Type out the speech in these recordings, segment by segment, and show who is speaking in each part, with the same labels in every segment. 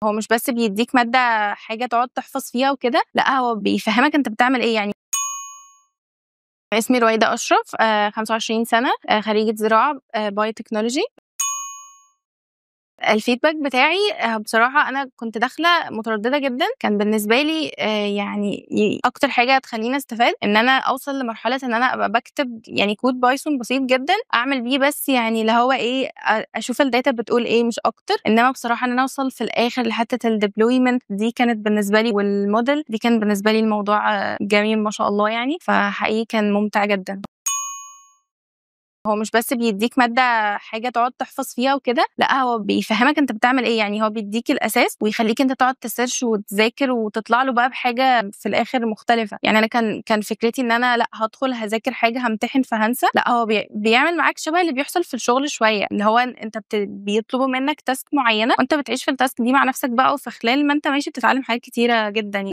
Speaker 1: هو مش بس بيدّيك مادة حاجة تقعد تحفظ فيها وكده، لأ هو بيفهّمك أنت بتعمل إيه يعني. اسمي رويدة أشرف، 25 سنة، خريجة زراعة biotechnology. الfeedback بتاعي بصراحة أنا كنت داخلة مترددة جدًا، كان بالنسبة لي يعني أكتر حاجة تخلّيني أستفاد إن أنا أوصل لمرحلة إن أنا أبقى باكتب يعني code Python بسيط جدًا، أعمل بيه بس يعني اللي هو إيه، أشوف الdata بتقول إيه مش أكتر، إنما بصراحة إن أنا أوصل في الآخر لحتة الdeployment دي كانت بالنسبة لي والmodel دي كان بالنسبة لي الموضوع جميل ما شاء الله يعني، فحقيقي كان ممتع جدًا. هو مش بس بيدّيك مادة حاجة تقعد تحفظ فيها وكده، لأ هو بيفهّمك أنت بتعمل إيه، يعني هو بيدّيك الأساس ويخلّيك أنت تقعد تsearch وتذاكر وتطلع له بقى بحاجة في الآخر مختلفة. يعني أنا كان فكرتي إن أنا لأ هادخل هاذاكر حاجة هامتحن فهانسى، لأ هو بيعمل معاك شبه اللي بيحصل في الشغل شوية، اللي هو أنت بيطلبوا منك task معيّنة وأنت بتعيش في الtask دي مع نفسك بقى، وفي خلال ما أنت ماشي بتتعلم حاجات كتيرة جدًا يعني.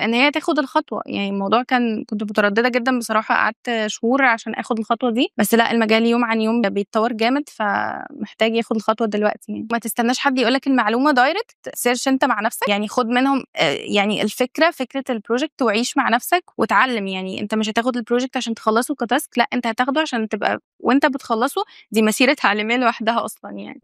Speaker 1: إن هي تاخد الخطوة، يعني الموضوع كان كنت مترددة جدًا بصراحة، قعدت شهور عشان آخد الخطوة دي، بس لأ المجال يوم عن يوم بيتطور جامد، فمحتاج ياخد الخطوة دلوقتي يعني. ما تستناش حد يقول لك المعلومة direct، search أنت مع نفسك، يعني خُد منهم يعني الفكرة، فكرة الproject وعيش مع نفسك واتعلم، يعني أنت مش هتاخد الproject عشان تخلّصه كtask، لأ أنت هتاخده عشان تبقى وأنت بتخلّصه دي مسيرة تعليمية لوحدها أصلًا يعني.